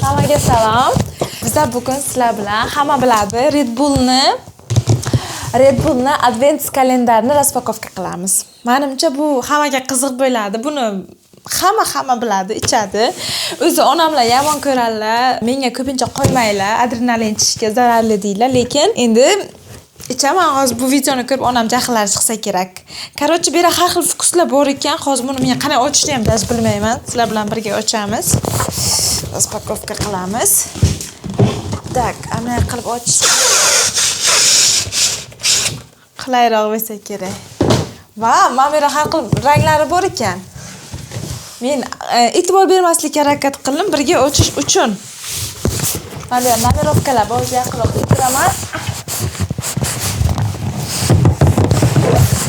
Hammaga salom. Biza bugun sizlar bilan hamma biladi Red Bullni advent kalendarini распаковка qilamiz. Menimcha bu hammaga qiziq bo'ladi. Buni hamma biladi, ichadi. O'zi onamlar yomon ko'radilar. Menga ko'pincha qo'ymanglar, adrenalin ichishga zararli deydilar, lekin endi ichaman. Hozir bu videoni ko'rib onam jahllari chiqsa kerak. Короче, bu yerda har xil вкус lar bor ekan. Hozir buni men qanday ochishni ham даже bilmayman. Sizlar bilan birga ochamiz. Распаковка qilamiz. Так, ana qilib ochish qulayroq bo'lsa kerak. Va, mana bu yerda har xil ranglari bor ekan. Men e'tibor bermaslikka harakat qildim birga ochish uchun. Mana bu yerda нумеровка lar bor, o'zi yaqinroq keltiraman.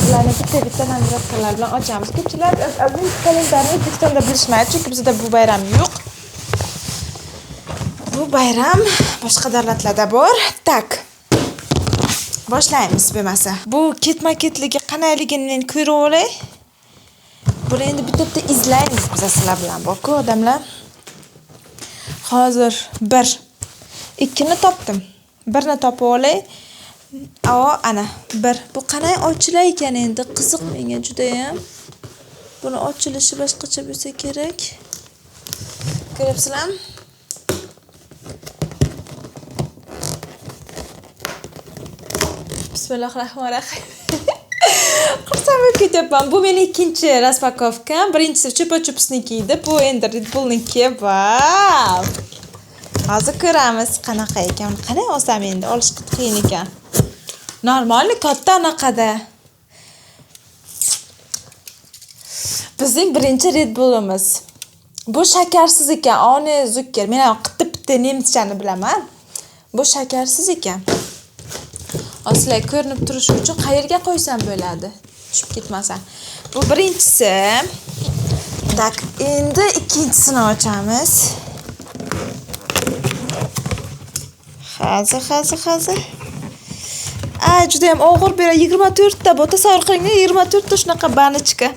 Bularni bitta-bitta нумеровка lar bilan ochamiz. Ko'pchilik advent kalendarini O'zbekistonda bilishmaydi, chunki bizda bu bayram yo'q. Bu bayram boshqa davlatlarda bor. Так. Boshlaymiz bo'lmasa. Bu ketma-ketligi qandayligini men ko'rib olay. Buni endi bitta-bitta izlaymiz biz sizlar bilan. Bor-ku odamlar. Hozir 1 2ni topdim. Birni topib olay. Ana 1. Bu qanday ochilar ekan endi? Qiziq menga judayam. Buni ochilishi boshqacha bo'lsa kerak. Ko'ryapsizlarmi? Bismillahirrohmanirrohim. Xursand bo'lib ketyapman. Bu meni ikkinchi распаковка m. Birinchisi Chupa Chupsniki edi. Bu endi Red Bullniki. Vau! Hozir ko'ramiz qanaqa ekan. Qanday olsam endi? Olish qiyin ekan. Normal katta anaqada. Bizning birinchi Red Bullimiz. Bu shakarsiz ekan. Ohne Zucker. Men ham qitti-pitti nemischani bilaman. Bu shakarsiz ekan. Hozir sizlarga ko'rinib turishi uchun qayerga qo'ysam bo'ladi? Tushib ketmasa. Bu birinchisi. Так, endi ikkinchisini ochamiz. Hozir. Ay, juda ham og'ir beradi. 24 ta bu. Tasavvur qiling, 24 ta shunaqa баночка.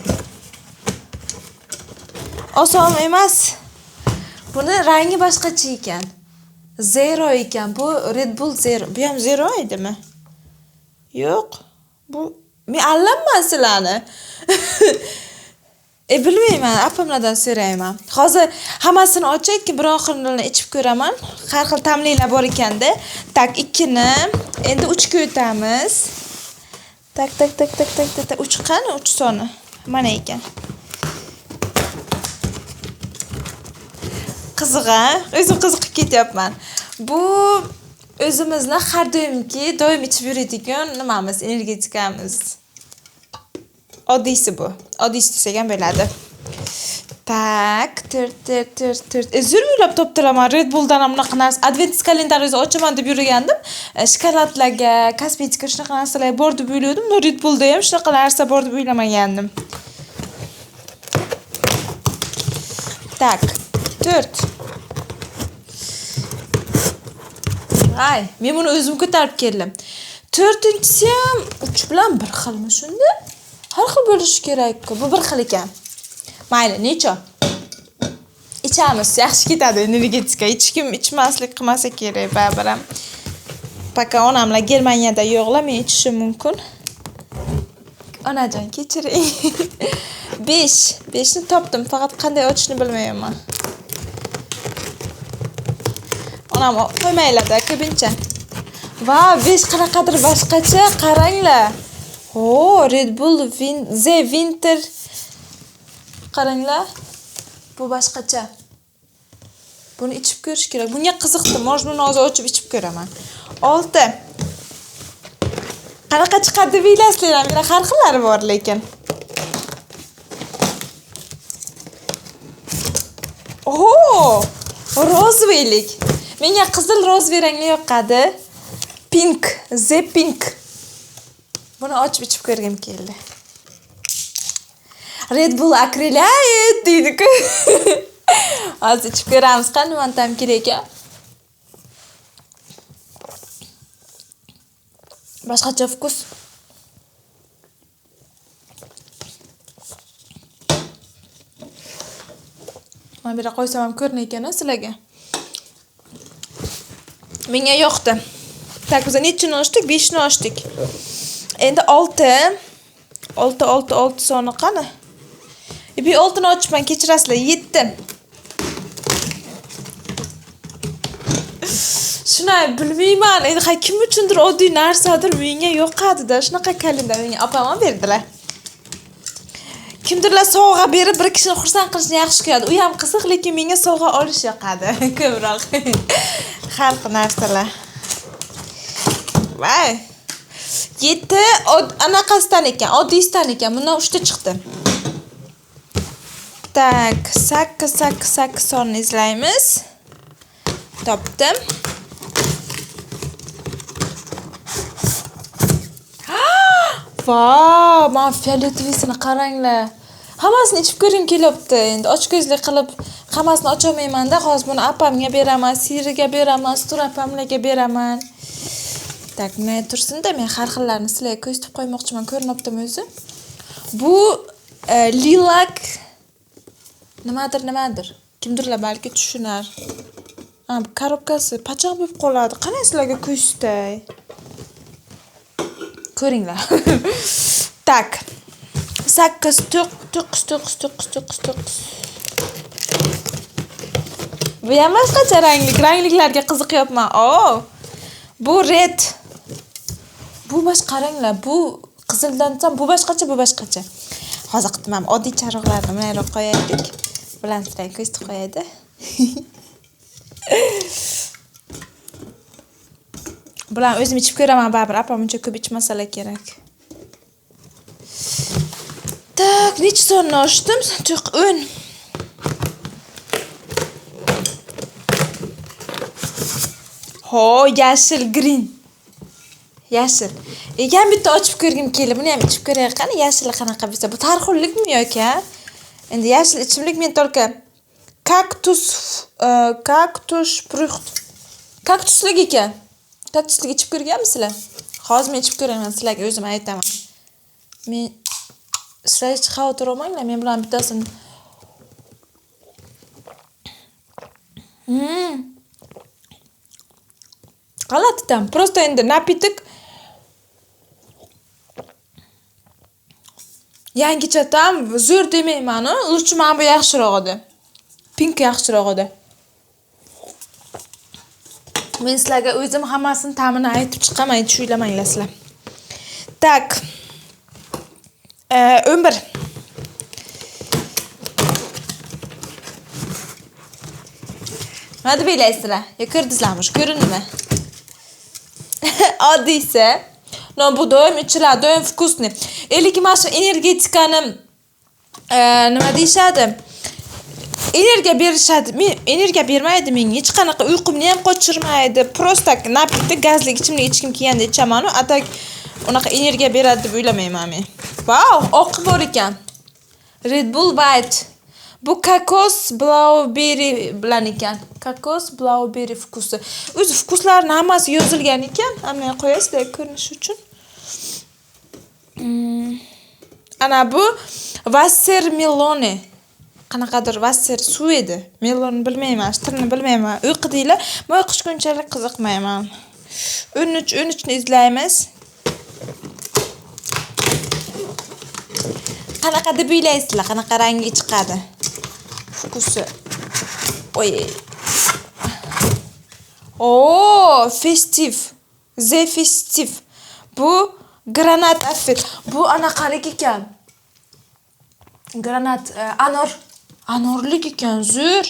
Oson emas. Buni rangi boshqacha ekan. Zero ekan. Bu Red Bull Zero. Bu ham Zero edimi? Yo'q. Bu men allanman sizlarni. Bilmayman, opamlardan so'rayman. Hozir hammasini ochay, keyin bir oxirini ichib ko'raman. Har xil ta'mlilar bor ekanda. Так, 2ni, endi 3 ga o'tamiz. Tak. 3 qani? 3 soni. Mana ekan. Qiziq-a? O'zim qiziqib ketyapman. Bu o'zimizni har doimgi, doim ichib yuradigan nimamiz, energetikamiz. Oddiysi bu. Oddiysi desak ham bo'ladi. Tak, 4 4 4 4. Zo'r o'ylab topdilar. Red Bulldan ham bunaqa narsa, advent kalendari o'zi ochaman deb yurgandim. Shokoladlarga, kosmetika shunaqa narsalar bor deb o'yladim. No Red Bullda ham shunaqa narsa bor deb o'ylamagandim. Tak, 4. Ay, men buni o'zim ko'tarib keldim. 4-inchisi ham 3 bilan bir xilmi shunda? Har xil bo'lishi kerak-ku. Bu bir xil ekan. Mayli, necha? Ichamiz, yaxshi ketadi energetika. Hech kim ichmaslik qilmasa kerak baribir ham. Пока onamlar Germaniyada yo'qlar, men ichishim mumkin. Onajon, kechiring. 5. 5 ni topdim, faqat qanday ochishni bilmayapman. Onam qo'ymanglar-da ko'pincha. Va, 5 qanaqadir boshqacha, qaranglar. O, Red Bull The Winter. Qaranglar. Bu boshqacha. Buni ichib ko'rish kerak. Bunga qiziqdim. Может, buni hozir ochib ichib ko'raman. 6. Qanaqa chiqadi deb o'ylaysizlar? Menda har xillari bor lekin. O, rozoviylik. Menga qizil rozoviy rangli yoqadi. Pink, The Pink. Buni ochib ichib ko'rgim keldi. Red Bull okrilayet deydi-ku. Hozir ichib ko'ramiz, qani nimani ta'mi kerak ekan. Boshqacha vkus. Mana bu yerga qo'ysam ham ko'rinar ekan sizlarga. Menga yoqdi. Так, biz nechini ochdik? 5 ni ochdik. Endi 6. 6 6 6 soni qani? Bu 6 ni ochibman, kechirasizlar. 7. Shunday bilmayman. Endi ha kim uchundir oddiy narsadir menga yoqadi-da. Shunaqa kalendar menga opam olib berdilar. Kimdirlar sovg'a berib bir kishini xursand qilishni yaxshi ko'radi. U ham qiziq, lekin menga sovg'a olish yoqadi ko'proq. Har xil narsalar. Vay. 7 anaqasidan ekan, oddiysidan ekan. Bundan 3 ta chiqdi. Так, 8 8 8 sonni izlaymiz. Topdim. Vau, mana fioletovisini qaranglar. Hammasini ichib ko'rgim kelyapti. Endi ochko'zlik qilib hammasini ocholmayman-da. Hozir buni opamga beraman, Siriga beraman, Sutur opamlarga beraman. Так, bunday tursin-da, men har xillarini sizlarga ko'rsatib qo'ymoqchiman. Ko'rinyaptimi o'zi? Bu lilak nimadir, nimadir. Kimdirlar balki tushunar. Ha, bu korobkasi pachoq bo'lib qoladi. Qani sizlarga ko'rsatay. Ko'ringlar. Так. 8 9 9 9 9 9 9. Bu ham boshqacha ranglik. Rangliklarga qiziqyapman. O! Bu red. Bu boshqa, qaranglar, bu qizildan desam, bu boshqacha, bu boshqacha. Hozir qildim, oddiy charog'larni bunayroq qo'yaylik. Bilan sizlarga ko'rsatib qo'yaydi. Bularni o'zim ichib ko'raman baribir, opam uncha ko'p ichmasalar kerak. Так, necha sonni ochdim? 10. Ho, yashil, green. Yashil. Ekan bitta ochib ko'rgim keldi. Buni ham ichib ko'ray, qani yashili qanaqa bo'lsa. Bu tarxunlikmi yoki, ha? Endi yashil ichimlik men только kaktus, kaktus frukt. Kaktuslik ekan. Kaktuslik ichib ko'rganmisizlar? Hozir men ichib ko'raman, sizlarga o'zim aytaman. Men sizlar hech xavotir olmanglar, men bilan bittasini. G'alati ta'm. Просто endi napitik yangicha ta'm, zo'r demayman-u, лучше mana bu yaxshiroq edi. Pink yaxshiroq edi. Men sizlarga o'zim hammasini ta'mini aytib chiqaman, hech o'ylamanglar sizlar. Так. 11. Nima deb o'ylaysizlar? Yo ko'rdingizlarmi? Shu ko'rindimi? Oddiysi. No, bu doim ichiladi, doim вкусный. Eliki mana shu energetikani nima deyishadi? Energiya berishadi. Men energiya bermaydi menga. Hech qanaqa uyqumni ham qochirmaydi. Просто напиток, gazli ichimlik ichgim kelganda ichaman-u, a так unaqa energiya beradi deb o'ylamayman men. Vau, oqi bor ekan. Red Bull White. Bu kokos blueberry bilan ekan. Kokos blueberry вкус i. O'zi вкус larning hammasi yozilgan ekan. Mana qo'yasizlar ko'rinishi uchun. Ana bu Wassermelone. Qanaqadir Wasser suv edi. Melon bilmayman, tilini bilmayman. O'qidinglar. Men o'qishga unchalik qiziqmayman. 13 13 ni izlaymiz. Qanaqa deb o'ylaysizlar? Qanaqa rangli chiqadi? Вкус i. Oy. O, festive. The festive. Bu granat apfel. Bu anaqalik ekan. Granat, anor. Anorlik ekan, zo'r.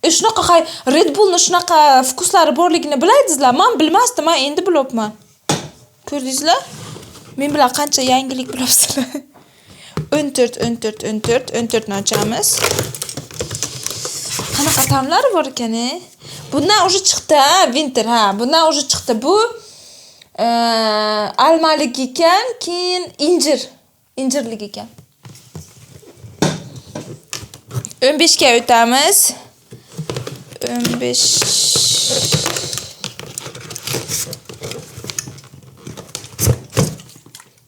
Shunaqa hay Red Bullni shunaqa вкус lari borligini bilaydingizlar? Men bilmasdim, men endi bilyapman. Ko'rdingizlar? Men bilan qancha yangilik bilyapsizlar. 14 14 14 14 ni ochamiz. Qanaqa ta'mlari bor ekan, e? Bundan уже chiqdi, ha, winter, ha, bundan уже chiqdi. Bu almalik ekan, keyin injir, injirlik ekan. 15 ga o'tamiz. 15.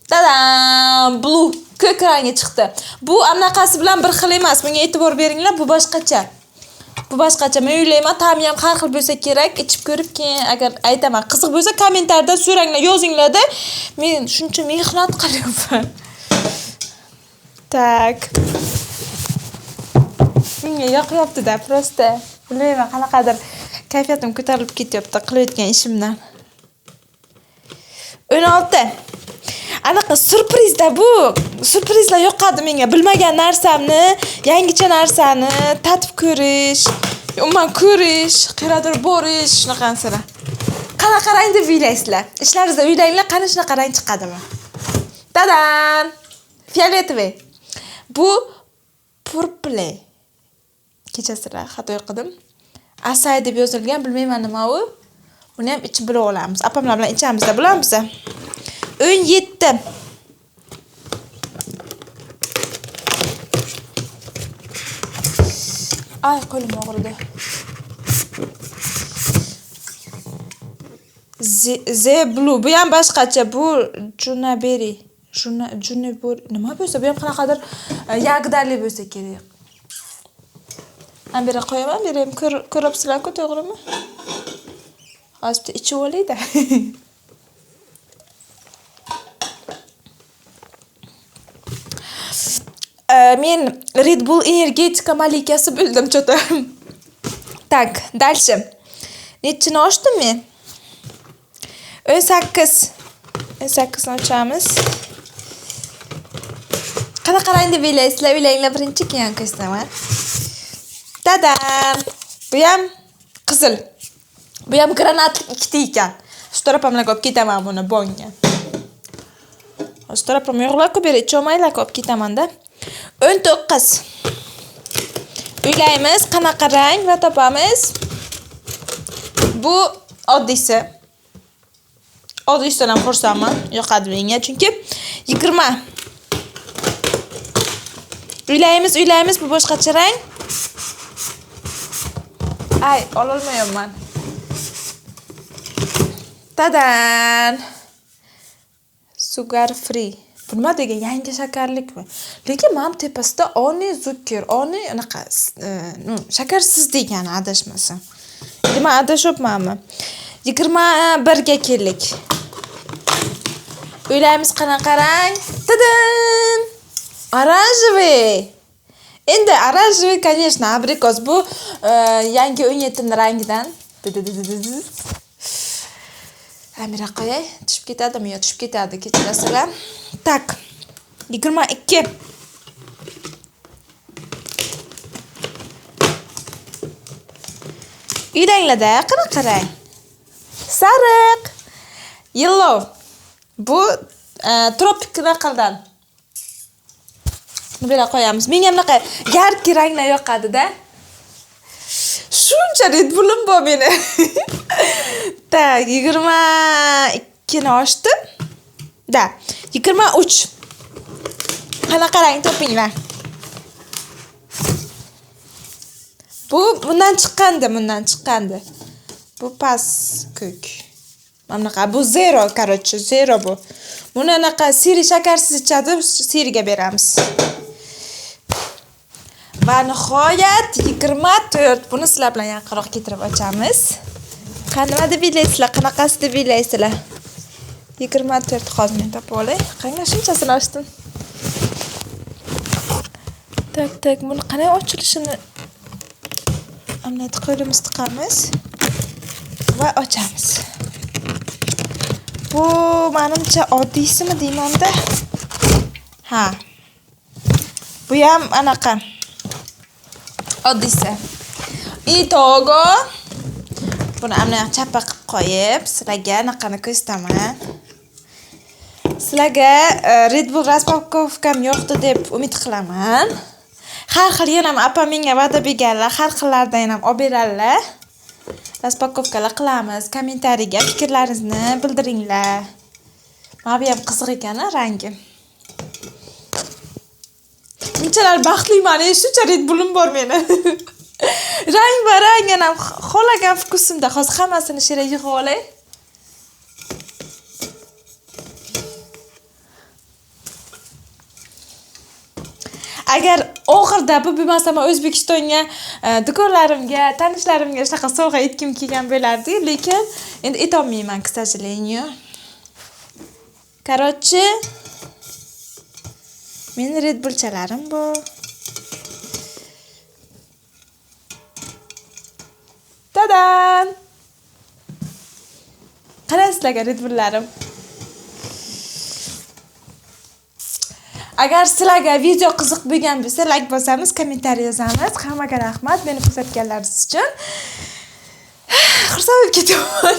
Tadam! Blue ko'k rangi chiqdi. Bu anaqasi bilan bir xil emas. Bunga e'tibor beringlar, bu boshqacha. Bu boshqacha. Men o'ylayman, ta'mi ham har xil bo'lsa kerak. Ichib ko'rib keyin agar aytaman, qiziq bo'lsa kommentariyada so'ranglar, yozinglar-da. Men shuncha mehnat qilyapman. Tak. Menga yoqyapti-da, просто. Bilmayman, qanaqadir kayfiyatim ko'tarilib ketyapti qilayotgan ishimdan. 16. Anaqa syurprizda bu. Syurprizlar yoqadi menga. Bilmagan narsamni, yangicha narsani tatib ko'rish, umuman ko'rish, qayerdir borish, shunaqa narsalar. Qanaqa rang deb o'ylaysizlar? Ishlaringizda o'ylanglar, qani shunaqa rang chiqadimi? Tadan! Фиолетовый. Bu purple. Kechasizlar, xato o'qidim. Asay deb yozilgan, bilmayman nima u. Buni ham ichib bilib olamiz. Opamlar bilan ichamizda, bilamiz. 17. Ay, qo'lim og'ridi. The Blue. Bu ham boshqacha. Bu Junaberi. Junaberi nima bo'lsa, bu ham qanaqadir yagdali bo'lsa kerak. Men bera qo'yaman, bera ham ko'ribsizlar-ku, to'g'rimi? Hozir bitta ichib olayda. Men Red Bull energetika malikasi bo'ldim cho'ta. Tak, дальше. Nechini ochdim men? 18. 18 ni ochamiz. Qanaqa rang deb o'ylaysizlar? O'ylanglar birinchi, keyin ko'rsataman. Tadam! Bu ham qizil. Bu ham granatlik ikkita ekan. Shu opamlarga olib ketaman buni bonga. Shu opam yo'qlar-ku, beri icholmaylar, olib ketaman-da. 19. O'ylaymiz, qanaqa rang va topamiz. Bu oddiysi. Oddiysidan ham xursandman, yoqadi menga, chunki 20. O'ylaymiz, o'ylaymiz, bu boshqacha rang. Ay, ololmayapman. Tadan! Sugar free. Bu nima degan? Yangi shakarlikmi? Lekin mana tepasida oni zucker, oni anaqa, shakarsiz degani adashmasam. Nima adashyapmanmi? 21 ga keldik. O'ylaymiz qanaqa rang? Tadan! Оранжевый. Endi оранжевый, конечно, abrikos. Bu yangi 17 rangidan. Amira qo'yay, tushib ketadimi? Yo, tushib ketadi, kechirasizlar. Tak. 22. Uylanglarda qanaqa rang? Sariq. Yellow. Bu tropik raqamdan. Buni bera qo'yamiz. Menga bunaqa yarki ranglar yoqadi-da. Shuncha Red Bull'im bor meni. Tak, 22 ni ochdim. Da, 23. Qanaqa rang topinglar? Bu bundan chiqqandi, bundan chiqqandi. Bu past ko'k. Mana bunaqa, bu zero, короче, zero bu. Buni anaqa siri shakarsiz ichadi, siriga beramiz. Va nihoyat 24. Buni sizlar bilan yaqinroq keltirib ochamiz. Qani nima deb o'ylaysizlar? Qanaqasi deb o'ylaysizlar? 24 hozir men topib olay. Qani shunchasini ochdim. Tak, tak, buni qanday ochilishini amniyat qo'limiz tiqamiz va ochamiz. Bu menimcha oddiysimi deymanda. Ha. Bu ham anaqa oddiysi. Itogo. Buni amna chappa qilib qo'yib, sizlarga anaqani ko'rsataman. Sizlarga Red Bull raspakovkam yoqdi deb umid qilaman. Har xil yana ham opam menga va'da berganlar, har xillardan yana ham olib beradilar. Raspakovkalar qilamiz. Kommentariyaga fikrlaringizni bildiringlar. Mana bu ham qiziq ekan, rangi. Bunchalar baxtliman, shuncha Red Bull'im bor meni. Rang va rang yana xohlagan vkusimda. Hozir hammasini shira yig'ib olay. Agar oxirida bu bo'lmasa, man O'zbekistonga, do'konlarimga, tanishlarimga shunaqa sovg'a etgim kelgan bo'lardi, lekin endi etolmayman, к сожалению. Короче, meni Red Bullchalarim bu. Tadan! Qarang sizlarga Red Bullarim. Agar sizlarga video qiziq bo'lgan bo'lsa, like bosamiz, kommentariy yozamiz. Hammaga rahmat meni kuzatganlaringiz uchun. Xursand bo'lib ketyapman.